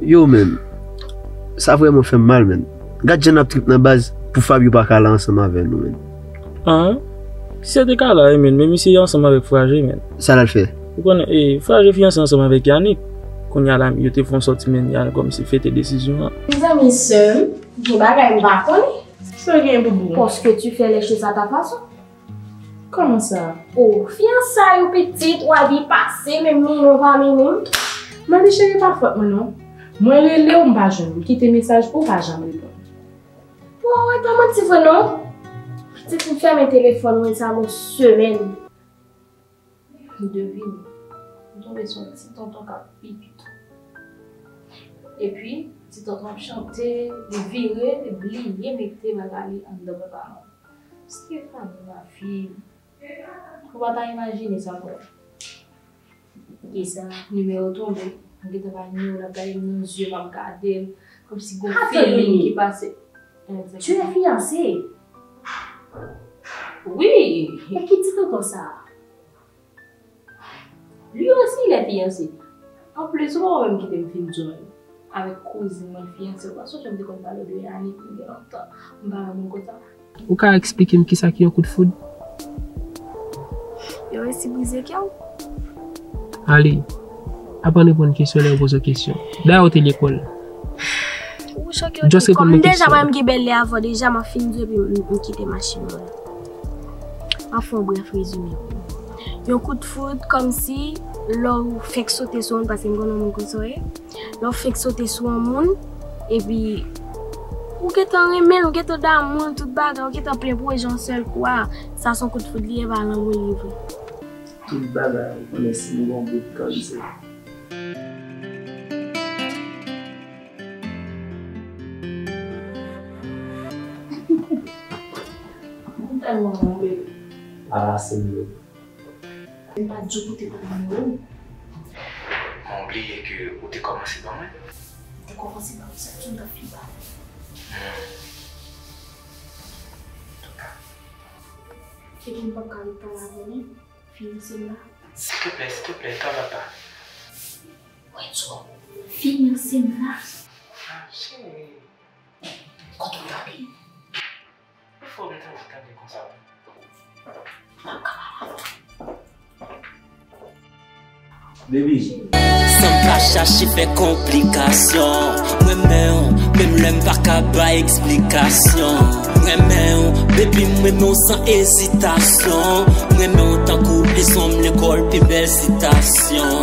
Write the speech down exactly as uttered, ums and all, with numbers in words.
Yo, menn. Sa vrèman fè m mal, menn. Gad jan n ap trip nan baz pou Fabio pa ka la ansanm avè nou, menn. An? Si se te ka la, wi, menn, men misye ansanm avèk Fraje, menn. Sa l al fè? Ou konnen, e, Fraje fiyanse ansanm avèk Yannick. Kounye a la, yo te fè yon sòti, menn, Yannick kòmsi fete desizyon an. Mezanmi, sè m, gen bagay m pa konnen. Sa w gen, boubou? Parce que tu fais les choses à ta façon. Kòman sa? O, fiyansay ou pitit, w a byen pase, menm mennen w pa mennen m. Mande cheri, pa fòt mwen non. Mwen rele w, m pa jwenn ou, m kite mesaj pou w, pa janm reponn. Bon, w pa manti vre non. Pitit m fèmen telefòn mwen sa gon semèn. M devine, m tonbe sou yon ti tonton k ap pipi tou. Epi, ti tonton ap chante, li vire, li bliye mete bagay li anndan pantalon. Stephanie, ma fille, ou pa ta imajine sa pou mwen. Kisa? Nimewo tonbe, m gentan pa nimewo, l ap gade m nan zye, m ap gade l, kòmsi gon feeling ki pase. Tu es fiancée? Oui. E ki ti tonton sa a? Lui aussi il est fiancé. Anplis, ou pa wè menm kite m fin di w avèk kouzin mwen fiyanse. Ou pa sonje m te konn pale w de Yannick, m gen lontan m pa wè moun konsa. Ou ka eksplike m kisa ki yon kout foud? Yo resi brize kè w. Ale, aprann reponn kesyon lè yo poze w kesyon. Dayè ou te lekòl. Ou choke w. Just reponn mwen kesyon. Kòm deja mwen m gen bèl lè avè w, deja m ap fin di w epi m kite machin mwen. M ap fè yon brèf rezime pou ou. Yon kout foud kòmsi lè w fenk sote sou yon moun, paske m konnen yon moun konsa w ye. Lè w fenk sote sou yon moun, epi ou gentan renmen l, ou gentan damou l, tout bagay, ou gentan plen pwojè yon sèl kou a, sa se yon kout foud li ye, pa lanmou li ye vre. Tout bagay ou konnen si m gon bout kòb se. M tèlman renmen w, bebe. Ala se m ye. M pa di w pou te ban m nimewo m. Mwen bliye ke ou te kòmanse ban mwen. M te kòmanse ban ou sa tou, m t ap fin ba ou. Antouka. Epi m p ap ka ret pale avè w non. Fiyanse m la. Silteplè, silteplè, travay pa. Wè di w, fiyanse m la. Ah, cheri. Kote w tande? Ou fè w mete w tande konsa. M ap ka pale avè w. Baby. San m pa chache fè konplikasyon. M renmen w, menm lè m pa ka bay eksplikasyon. M renmen w, baby, m renmen w san ezitasyon. M renmen w tankou leson m lekòl pi bèl sitasyon.